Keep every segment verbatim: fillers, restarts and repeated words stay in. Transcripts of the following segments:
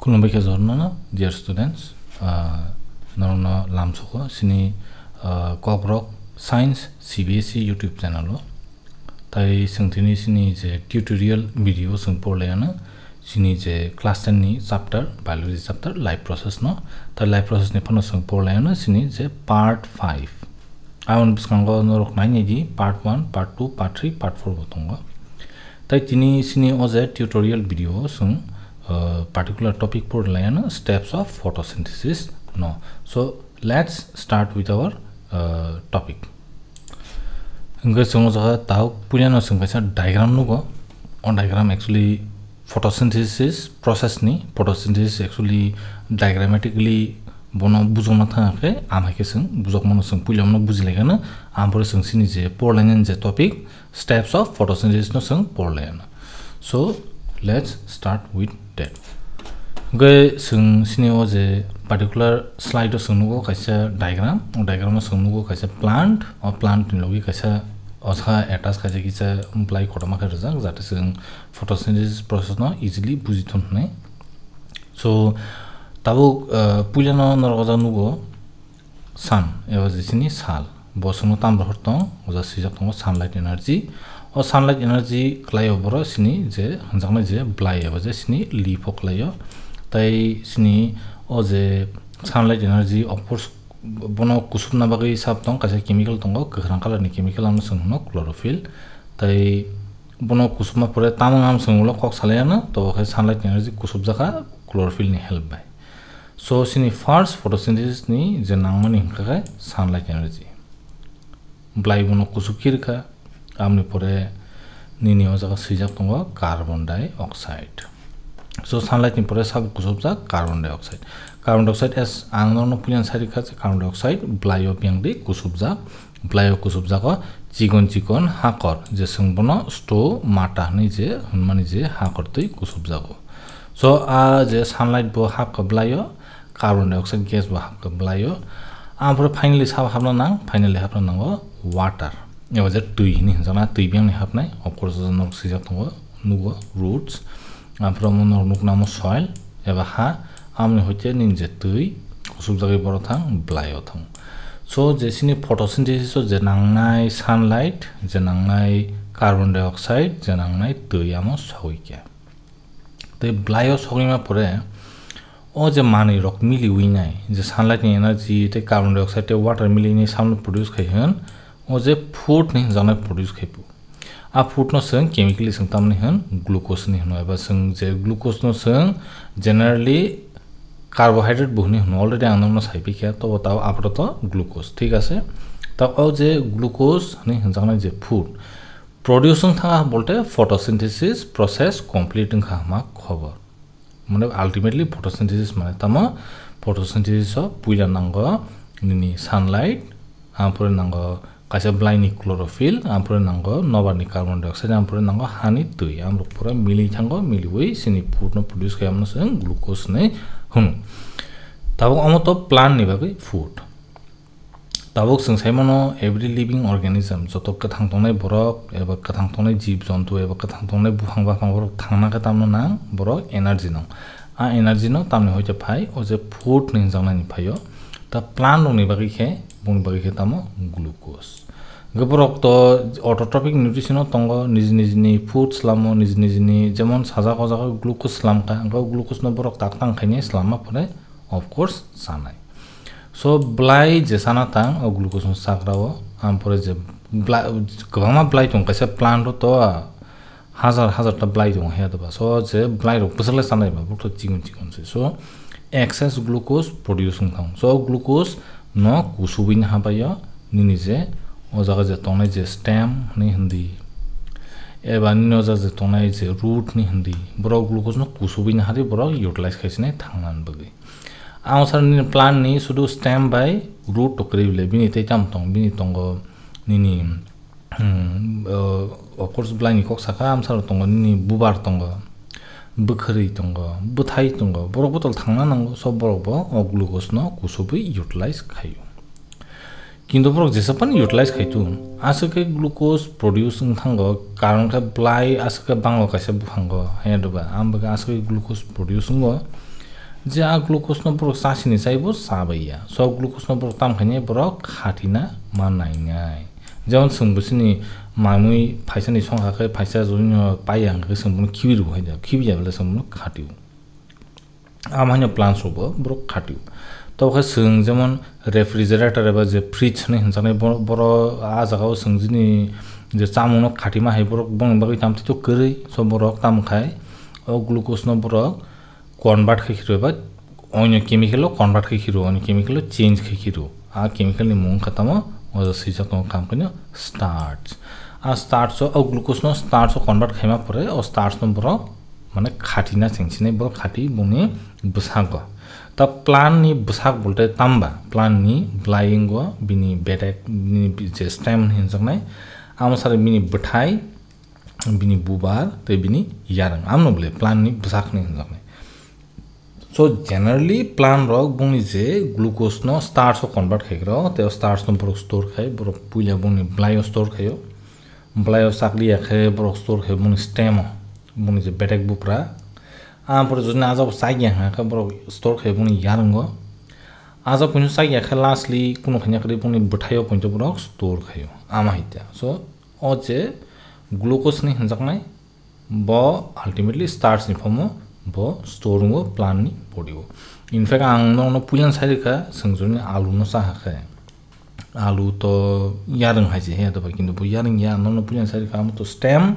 Khulumbai khe jorno, dear students, ah, norokno lamsoko sini, ah, kokrok science C B S E YouTube channel o. Tai chwng tini sini je tutorial video chwng porlaiano sini je class ten ni chapter, biology chapter, life process no. Tai life process ni phano chwng porlaiano sini je part five. Aboni bwskango norok nainai di part one, part two, part three, part four bo tongo. Tai tini sini o je tutorial video o chwng, uh, particular topic porlaiano steps of photosynthesis no. So let's start with our, uh, topic. Hingke chwng o jaga tao puilano chwng kaisa diagram nugo. O diagram actually photosynthesis process ni, photosynthesis actually diagrammatically bono bujokna thang khe, am hai khe chwng bujokmano chwng puila mano bujilaigano, ampore chwng sini je porlainani je topic, steps of photosynthesis no chwng porlaigano. So let's start with that. Hingke chwng sini o je particular slide o chwng nugo kaisa diagram, o diagram o chwng nugo kaisa plant, o plant ni logi kaisa osa attach kaisa kisa blai kotorma khe rijak, jate chwng photosynthesis process no easily buji thun hwnwi. So, tabuk, uh, puilano norok o jaga nugo sun, eba je sini sal. Bo chwngno tam rohor tong, o jaga swijak tongo sunlight energy. O sunlight energy kwlaio boro sini je hwnjaknai je blai eba je sini leaf o kwlaio. Tai sini o je sunlight energy, of course, bono kusupna bagwi sab tong, kaisa chemical tongo, kwkhwrang colour ni chemical, ano chwng hwno chlorophyll. Tai bono kusupma pore tamung am chwng ulo kok salai ano, to bo khe sunlight energy kusupjak kha chlorophyll ni help bai. So, sini first photosynthesis ni je nangmani hwnkha khe sunlight energy. Blai bono kusup khe rwkha, amoni pore nini o jaga swijak tongo carbon dioxide. So, sunlight ni pore sabo kusupjak carbon dioxide. Carbon dioxide as ang norokno puilan sai rwkha je carbon dioxide blai o biyang di kusupjak. Blai o kusupjago chikon chikon hakor, je chwng bono stomata hwnwi je hwnmani je hakor twi kusupjago. So, a je sunlight bo hapkha blai o, carbon dioxide gas bo hapkha blai o. Ampore finally sabo hapna nang, finally hapna nango water. Eba je twi hwnwi hwnjakna, twi biyangni hapnai, of course, o norok swijak tongo, nugo, roots. Ampore omo norok nukna omo soil, eba ha, amoni hoite nini je twi, kusupjagwi boro thang, blai o thang. So, je sini photosynthesis o je nangnai sunlight, je nangnai carbon dioxide, je nangnai twi amo sogwi khe. Tei blai o sogwima pore o je manwi rok miliwi nai, je sunlight ni energy tei carbon dioxide tei water miliwi nai samno produce khai hwn, o je food ni hwnjaknai produce khai phu. A food no chwng chemically chwng tamni hwn glucose ni hwno, eba chwng je glucose no chwng generally carbohydrate bo hwnwi hwno, already ang nokno sai pikha, tobo tao apato glucose, thik ase. Ta o je glucose hwnwi hwnjaknai je food produce wng thangkha bolte photosynthesis process complete wngkha hwnma khobor. Mane ultimately photosynthesis mane tamo, photosynthesis o puila nango nini sunlight, ampore nango kaisa blai ni chlorophyll, ampore nango nobar ni carbon dioxide, ampore nango hani twi, amrok pura mili thango, miliwi sini food no produce khai amno chwng glucose hinwi hwno. Tabuk omo to plant ni bagwi food. Tabuk chwng sai mano, every living organism, joto kwthang tongnai borok eba kwthang tongnai jib jontu eba kwthang tongnai buphang baphang borok thangna khe tamno nang, borok energy nang. A energy no tamni hoite phai, o je food ni hwnjaknai ni phaio. Ta plant rok ni bagwi khe, boni bagwi khe tamo glucose. Hwnkhe borok to autotrophic nutrition o tongo, niji niji ni food slamo, niji niji ni jemon sajak o jaga glucose slam kha, hwnkhe o glucose no borok tak tang khainai slamma pore, of course, chanai. So, blai je sana tang, o glucose no sakra o, ampore je bla-, kwbangma blai tong kaisa plant o to, hajar hajar ta blai tong haya doba. So, je blai rok bwswk le sanai ba, bukto chikon chikon se. So, excess glucose produce wng thang. So, glucose no kusubui ni habai o, nini je, o jaga je tongnai je stem ni hindi, eba nini o jaga je tongnai je root ni hindi, borok glucose no kusubui ni hari borok utilize khai sinai thangna bagwi. Ang sar nini plant ni sudu stem bai root to kwrwi le, bini tei tam tong, bini tongo nini, hmm, uh, of course, blai ni kok saka amsaro tongo, nini bubar tongo, bwkhwrwi tongo, bwthai tongo, borok botol thangna nango, so borok bo o glucose no kusubui utilize khaio. Kintu borok jesa phano utilize khai tu, aswk khe glucose produce wng thango, karon khe blai aswk khe bango kaisa buphango, haya doba, ang bagwi aswk khe glucose produce wngo. Je a glucose no borok chasini chaibo chabaiya, so glucose no borok tam khainai borok khatina ma nainai. Jemon chwng bwswni mamwi phaisani songkha khe phaisa jodi no paiya hwnkhe chwng bono khibi rw hai da, khibiya bele chwng bono khatio. Amo haino plants rokbo borok khatio. Tobokhe chwng jemon refrigerator eba je fridge hinwi hwnjaknai bo-, boro a jagao chwng jini je chamungno khatima hai borok bongni bagwi tamtwi to kwrwi, so borok tamo khai o glucose no borok convert khai khiro eba onyo chemical o convert khai khiro, onyo chemical o change khai khiro. A chemical ni mung kha tamo, o swijak tongo kam khaino starch. A starch o, o glucose no starch o convert khaima pore o starch no borok mane khatina chengsinai borok khati boni bwsago. Ta plant ni bwsak bolte tamba, plant ni bwlaingo bini bedek, bini je stem hinjaknai, amo sari bini bwthai, bini bubar tei bini yarwng, amno bole plant ni bwsak hinwi hwnjaknai. So generally plant rok bongni je glucose no starch o convert khai rok, tei o starch no borok store khai, borok puila bongni bwlai o store khaio, bwlai o chakliya khe borok store khai bongni stem o, bongni je bedek bupra, ampore jodi ajabo chakya hwnkha khe borok store khai bongni yarwngo, ajabo kunu chakya khe lastly kunu khaina kwrwi bongni bwthai o poito borok store khaio, ama hai ta. So o je glucose ni hwnjaknai, bo ultimately starch ni form o bo store wngo plant ni body o. In fact ang nokno puilan sai rwkha, chwng joni alu no cha kha khe, alu to yarwng hai se he to bai, kintu bo yarwng ya, nokno puilan sai rwkha, amo to stem,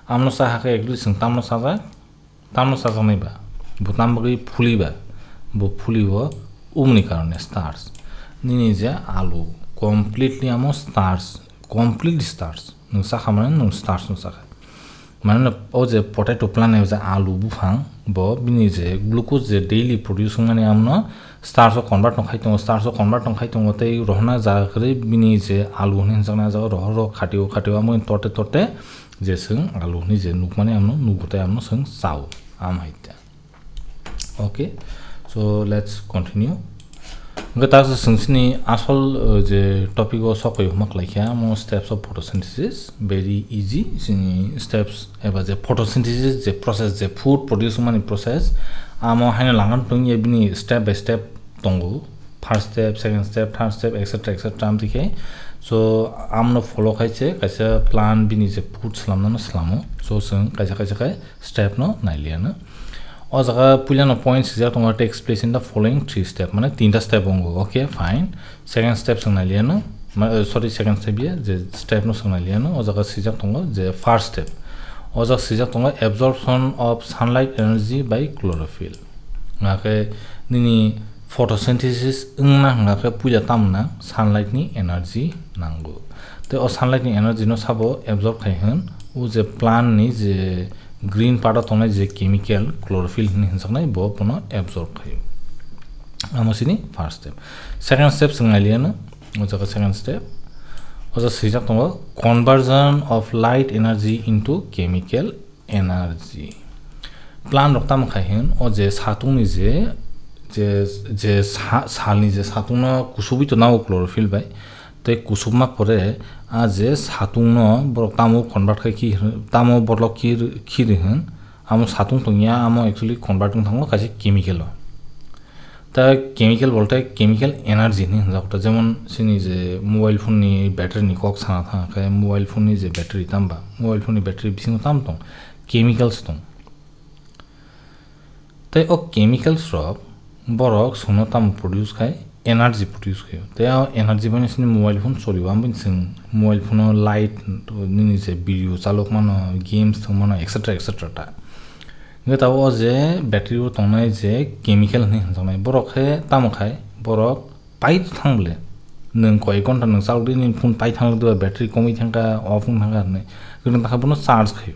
amo cha kha khe actually chwng tamno chajak, tamno chajaknai ba, bo tam bagwi phuli ba, bo phuli o umni karone starch. Nini je alu completely amo starch, completely starch. Nwng chakha mane nwng starch no chakha. Mane o je potato plant o je alu buphang, bo bini je glucose je daily produce wngmani amno starch o convert no khai tongo, starch o convert no khai tongo tei rohorna jaga kwrwi bini je alu hinwi hwnjaknai jaga rohor rohor khatio khatio amo torte torte je chwng alu hinwi je nukmani amno nugo tei amno chwng chao, am hai ta. Okay, so let's continue. Hwnkhe ta chwng chini asol, uh, je topic o sokoi huma khlai kha, amo steps of photosynthesis, very easy, chini steps eba je photosynthesis je process, je food produce wngmani process, amo haino langano tongya bini step by step tongo, first step, second step, third step, et cetera, et cetera, amtwi khe. So amno follow khai se kaisa plant bini je food slamnano slamo. So chwng kaisa kaisa khai step no nailiyano. O jaga puilano point swijak tongo, takes place in the following three step, mane tinta step wngo. Okay, fine. Second step chwng nailiyano, ma-, eh, sorry, second step ya, je step no chwng nailiyano. O jaga swijak tongo je first step. O jaga swijak tongo absorption of sunlight energy by chlorophyll. Hwnkhe nini photosynthesis wngna hwnkhe puila tamo nang, sunlight ni energy nango. Tei o sunlight ni energy no sabo absorb khai hwn, o je plant ni je green part o tongnai je chemical chlorophyll hinwi hwnjaknai, bo bono absorb khaio. Amo sini first step. Second step chwng nailiyano, o jaga second step. O jaga swijak tongo conversion of light energy into chemical energy. Plant rok tamo khai hwn, o je satungni je, je, je sa-, salni je satungno kusubui to nao chlorophyll bai, tei kusubma pore a je satungno borok tamo convert khai khi, tamo borlok khi, khi ri hwn, amo satung tongya, amo actually convert wng thango kaisa chemical o. Ta chemical bolte chemical energy hinwi hwnjak ta, jemon chini je mobile phone ni battery ni kok sana thang khe, mobile phone ni je battery tamba, mobile phone ni battery bisingo tam tong, chemicals tong. Tei o chemicals rok borok chwngno tamo produce khai, energy produce khaio. Tei o energy bai chini mobile phone choli o, amoni chwng mobile phone o light, nini je video chalok mano, games thwng mano, et cetera, et cetera ta. Hwnkhe tabuk o je battery o tongnai je chemical hinwi hwnjaknai, borok khe tamo khai, borok pai thang bole. Nwng koi ghonta nwng chalok di, nini phone pai thang di ba, battery komwi thang kha, off wng thang kha hinwi. Nwng ta kha bono charge khaio.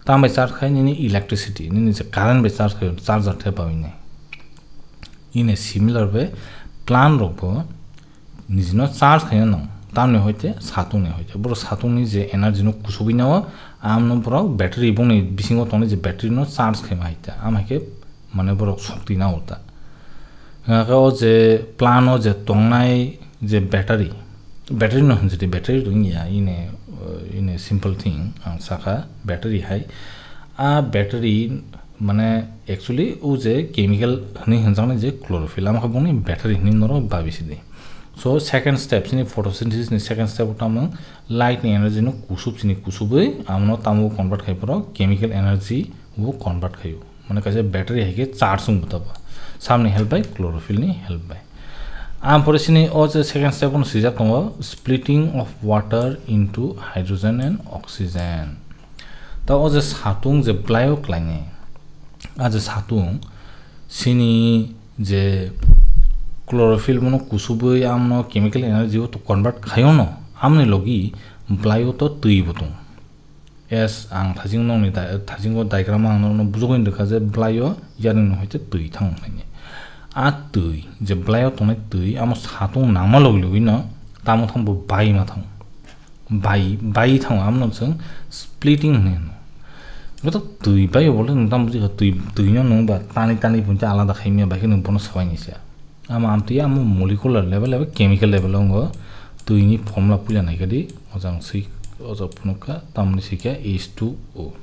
Tamo bai charge khai nini electricity, nini je current bai charge khaio, charger the pawi nai. In a similar way, plant rok bo nijino charge khaina nang, tamni hoite satungni hoite. Borok satungni je energy no kusubui nao, amno borok battery bongni bisingo tongnai je battery no charge khaima hai ta. Am hai khe mane borok shokti nao ta. Hwnkhe o je plant o je tongnai je battery, battery no hinjidi, battery to wngya, in a, uh, in a simple thing, ang sakha battery hai. A battery Mane actually o je chemical hwnwi hwnjaknai je chlorophyll, amo khe bongni battery hwnwi norok babi sidi. So second step, chini photosynthesis ni second step o tamo light ni energy no kusub, chini kusubwi amono tamo convert khai phoro chemical energy o convert khaio. Mane kaisa battery hai khe charge wng bwtabo. Samni help bai, chlorophyll ni help bai. Ampore chini o je second step o swijak tongo splitting of water into hydrogen and oxygen. Ta o je satung je blaio klainai, a je satung chini je chlorophyll bono kusubwi amno chemical energy o to convert khaiono, amni logi blaio to twi bo tong. Yes, ang thajing nokni da-, thasingo diagram ang nokno bujugwi rwkha je blaio yarwng no hoite twi thang hwnwi. A twi je blaio tongnai twi amo satung nangma logi logi no tamo thang bo bai ma thang. Bai, bai thango, amno chwng splitting hwnwi hwno. Goto twi baio bole nwng tamo bujikha, twi, twino nwng ba tani tani puncha alada khaimya, bai khe nwng bono swbaini se. Amo amtwi amo molecular level eba chemical level o wngo. Twini formula puila naikha di, o jang swi, o jang phunukha, tamoni swikha H two O.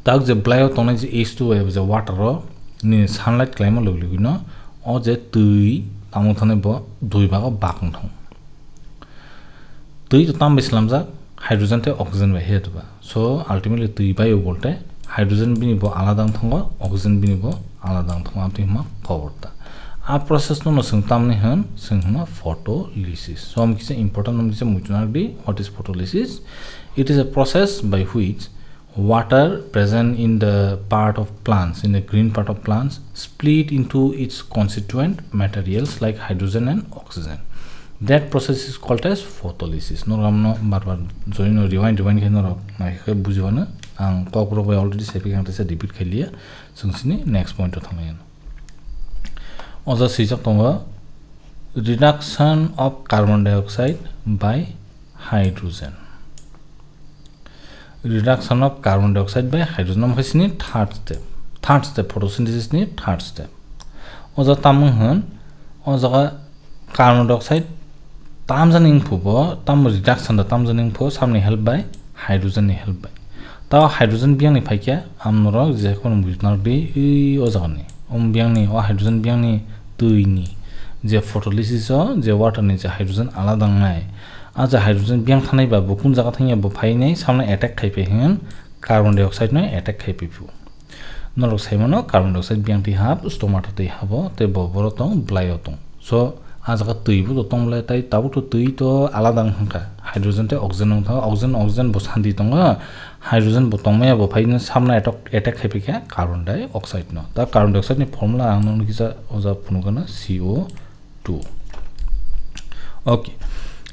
Tak je blaio tongnai je H two O eba je water o nini sunlight klaima logi logi no o je twi tamo thani bo dui bago bak wng thang. Twi to tam bai slamjak, hydrogen tei oxygen bai he to ba. So ultimately twi bai o bolte hydrogen bini bo alada wng thango, oxygen bini bo alada wng thango, amtwi hwnma kobor ta. A process no no chwng tamni hwn, chwng hwnma photolysis. So am kisa important, am kisa muitu nak di, what is photolysis? It is a process by which water present in the part of plants, in the green part of plants, split into its constituent materials like hydrogen and oxygen. That process is called as photolysis. Norok amno bar bar joino rewind, rewind khe norok naikhe bujibano. Ang kokborok bai already sepi kang tesa repeat khai liya. Chwng sini next point o thanglayan. O ja swijak tongo reduction of carbon dioxide by hydrogen. Reduction of carbon dioxide by hydrogen, omo khe chini third step. Third step, photosynthesis ni third step. O jaga tamo hwn, o jaga carbon dioxide tamjani wngphu bo, tamo reduction da tamjani wngphu, samni help by, hydrogen ni help by. Tao hydrogen biyangni phaikya, amnorok je kheno buji narwkdi, ui o jagani. Om biyangni, o hydrogen biyangni twi ni je photolysis o je water ni je hydrogen alada wngnai, a je hydrogen biyang thanai ba bo kun jaga thangya bo phainai samno attack khai phai hwn carbon dioxide no attack khai phai phu. Norok sai mano carbon dioxide biyang twi hap, stomata twi habo, tei bo boro tong, blai o tong. So a jaga twi bo to tong blai, tai tabuk to twi to alada wng kha. Hydrogen tei oxygen wng kha, oxygen, oxygen bo santi tongo, hydrogen bo tongmaya bo phaino samno attack, attack khai phai kha carbon dioxide no. Ta carbon dioxide ni formula ang nokno kisa o jaga phunukgano C O two. Okay.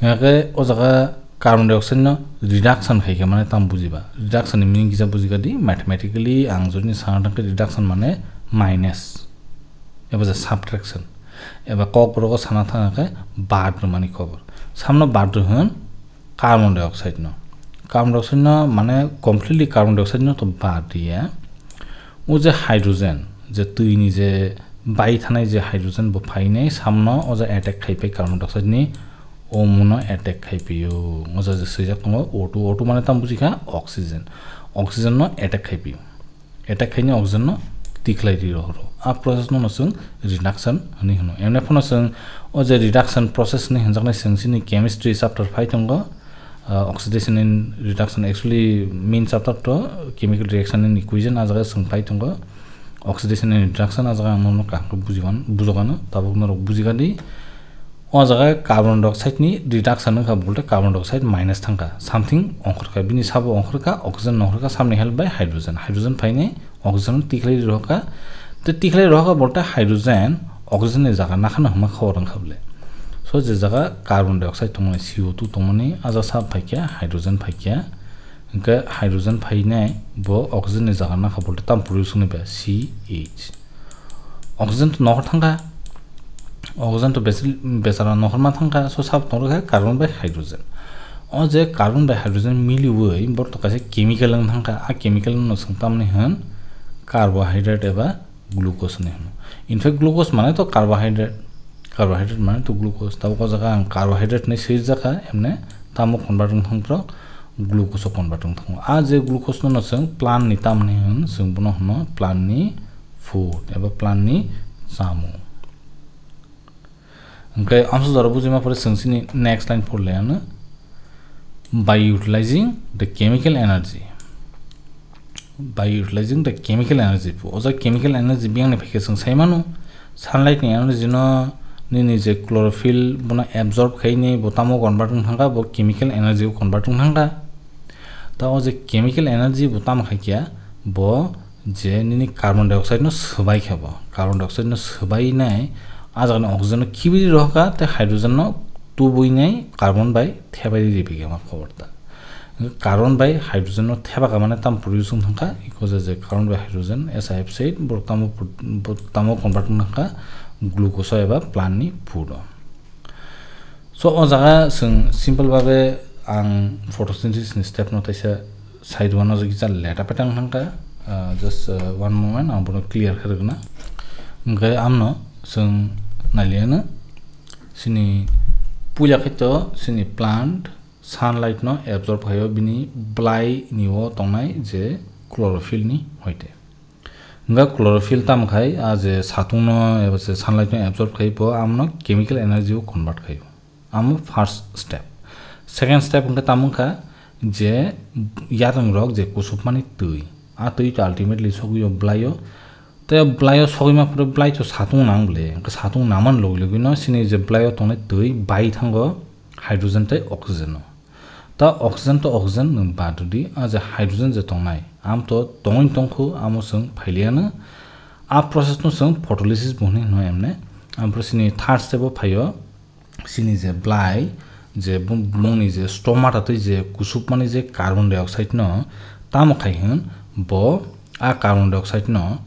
Hingkhe o jaga carbon dioxide no reduction khai khe mane tamo bujiba. Reduction ni meaning kisa bujikha di, mathematically ang jodi sana thangkhe reduction mane minus. Eba je subtraction. Eba kokborok o sana thangkhe bad rwmani kobor. Samno bad rw hwn carbon dioxide no. Carbon dioxide no mane completely carbon dioxide no to bad riya. O je hydrogen, je twi ni je bai thanai je hydrogen bo phainai samno o je attack khai phai carbon dioxide ni omo no attack khai phai o. O je swijak tongo O two, O two mane tamo bujikha oxygen. Oxygen no attack khai phai o. Attack khaini oxygen no tikhlai ri rohoro. A process no no chwng reduction hwnwi hwno. Emne phano chwng o je reduction process hwnwi hwnjaknai chwng chini chemistry chapter phai tongo. Ah, oxidation and reduction, actually main chapter to chemical reaction and equation, a jaga chwng phai tongo. Oxidation and reduction a jaga ang nono kaham khe bujiban-, bujokano, tabuk norok bujikha di. O jaga carbon dioxide ni reduction wngkha, bolte carbon dioxide minus thangkha, something ongkhorkha, bini sabo ongkhorkha, oxygen ongkhorkha, samni help by hydrogen, hydrogen phainai oxygen tikhlai rohorkha, tei tikhlai rohorkha bolte hydrogen oxygen ni jaga nakhano hwnma khobor wngkha bole. So je jaga carbon dioxide tongmani, C O two tongmani, a jaga sa phaikha, hydrogen phaikha, hingkhe hydrogen phainai bo oxygen ni jaga nakha bolte tam produce wngwi ba C H. Oxygen to nohor thangkha, oxygen to bes-, besara nohorma thangkha, so sabo tongrokha carbon bai hydrogen. O je carbon bai hydrogen miliwi borok to kaisa chemical wng thangkha, a chemical no chwng tamni hwn carbohydrate eba glucose hinwi hwno. In fact, glucose mane to carbohydrate, carbohydrate mane to glucose. Tabuk o jaga ang carbohydrate hinwi swijak kha, emne tamo convert wng thang borok. glucose o convert wng thango. A je glucose no chwng plant ni tamni hwn, chwng bono hwno plant ni food eba plant ni chamung. Hwnkhe amsa jora bujima pore chwng chini next line pore le ano, by utilizing the chemical energy. By utilizing the chemical energy. O jaga chemical energy biyang ni phaikhe chwng sai mano, sunlight ni energy no nini je chlorophyll bono absorb khaini bo tamo convert wng thangkha, bo chemical energy o convert wng thangkha. Ta o je chemical energy bo tamo khai kya, bo je nini carbon dioxide no swbai kha bo, carbon dioxide no swbai nai a jaga ni oxygen no khibiri rohkha, tei hydrogen no tubui nai carbon bai thebai ri riphi kha ma khobor ta. Carbon bai hydrogen no theba ka mane tam produce wng thangkha, iko je, je carbon bai hydrogen, as I have said, bo tamo pro-, bo tamo convert wng thangkha glucose eba plant ni food o. So o jaga chwng simple babe ang photosynthesis ni step no taisa side one o jagi cha leta petang thangkha, ah, just, ah, one moment, ang bono clear khe rwgna. Hwnkhe amno chwng nailiyano chini puila khaito chini plant sunlight no absorb khaio bini blai ni o tongnai je chlorophyll ni hoite. Hwnkhe chlorophyll tamo khai a je satung no eba se sunlight no absorb khai bo amno chemical energy o convert khaio. Amo first step. Second step hwnkhe tamo wngkha je yarwng rok je kusupmani twi. A twi to ultimately sogwi o blai o. Tei o blai o sogwi ma phuru blai to satung nang ble. Hwnkhe satung nangmani logi logi no chini je blai o tongnai twi bai thango hydrogen tei oxygen o. Ta oxygen to oxygen nwng bad rwdi, a je hydrogen je tongnai, am to tongwi tongkhu, amo chwng phailiyano. A process no chwng photolysis bo hwnwi hwno emne. Ampro chini third step o phaio, chini je blai, je bum-, bumungni je stomata tei je kusupmani je carbon dioxide no tamo khai hwn, bo a carbon dioxide no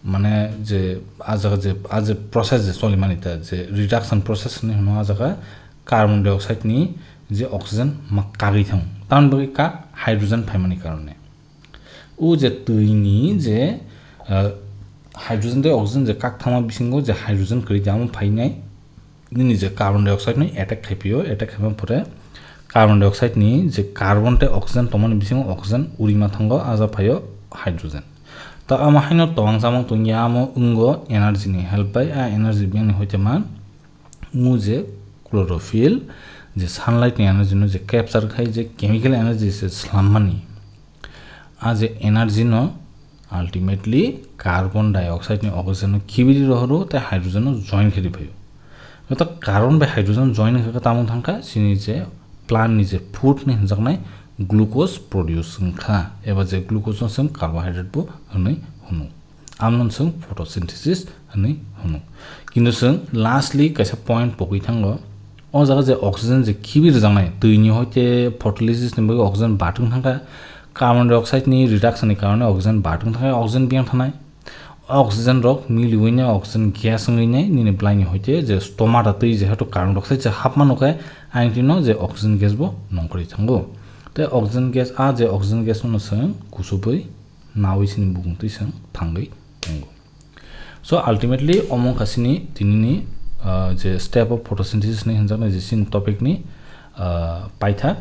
mane je a jaga je, a je process je cholimani ta, je reduction process hinwi hwno a jaga carbon dioxide ni je oxygen ma kagwi thang, tamoni bagwi kak hydrogen phaimani karone. O je twi ni je, ah, hydrogen tei oxygen je kak thangma bisingo je hydrogen kwrwi tamo phainai, nini je carbon dioxide ni attack khai phio, attack khaima pore carbon dioxide ni je carbon tei oxygen tongmani bisingo oxygen uri ma thango, a ja phaio hydrogen. Ta amo haino tobang chamung tongya, amo wngo energy ni help bai, a energy biyang ni hoite man wngo je chlorophyll, je sunlight ni energy no je capture khai je chemical energy se swlammani. A je energy no ultimately carbon dioxide ni oxygen no khibiri rohoro tei hydrogen no join khe riphaio. Joto carbon bai hydrogen join wngkha khe tamo thangkha chini je plant ni je food ni hwnjaknai glucose produce wngkha, eba je glucose no chwng carbohydrate bo hwnwi hwno. Amno chwng photosynthesis hwnwi hwno. Kintu chwng lastly kaisa point pogwi thango. O jaga je oxygen je khibi rwjaknai, twi ni hoite photolysis ni bagwi oxygen batung thangkha, carbon dioxide ni reduction ni karone oxygen batung thangkha, oxygen biyang thanai. Oxygen rok miliwi nai oxygen gas wngwi nai nini blai ni hoite je stomata twi je hatu carbon dioxide je hapma nukhe, ayang twi no je oxygen gas bo nongkhorwi thango. Tei oxygen gas, a je oxygen gas no chwng kusubwi nawi sini bukung twi chwng thangwi tongo. So ultimately omo wngkha chini tinini, ah, je step of photosynthesis ni hwnjaknai je chini topic ni, ah, paithak.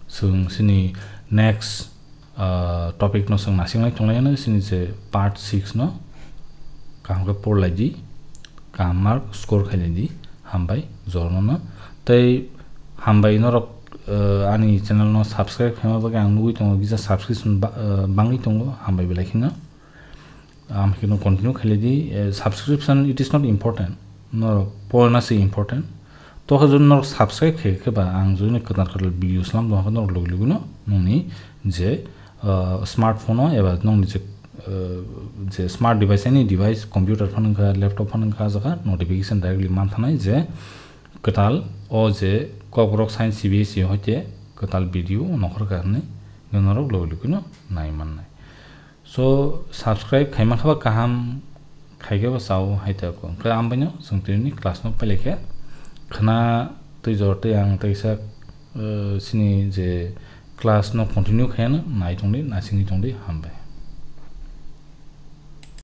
Chwng chini next, ah, topic no chwng nasinglai tonglai ano chini je part six no kaham khe porlai di, kaham mark score khailai di, hambai jorno no. Tei hambai norok, ah, ani channel no subscribe khaima bagwi ang nugwi tongo, kisa subscription ba-, ah, bangwi tongo, hambai belai kheno. Am kheno continue khailai di, eh, subscription, it is not important. Norok porna se important. Tokhe jodi norok subscribe khai khe ba ang jodi kwtal kwtal video slam tong khe norok logi logi no nongni je, eh, smartphone o eba nongni je, eh, je smart device, any device, computer phano wngkha, laptop phano wngkha, jaga notification directly man thanai je kwtal o je Kokborok Science C B S E hoite kwtal video nokhor kha hwnwi norok logi logi no nai mannai. So, subscribe khaima khe ba kaham, khai khe ba chao hai ta ko. Hwnkhe ang baino chwng tini class no pailai khe khna twi jor tei ang teisa, eh, chini je class no continue khaiyano nai tongdi, naisingwi tongdi, hambai.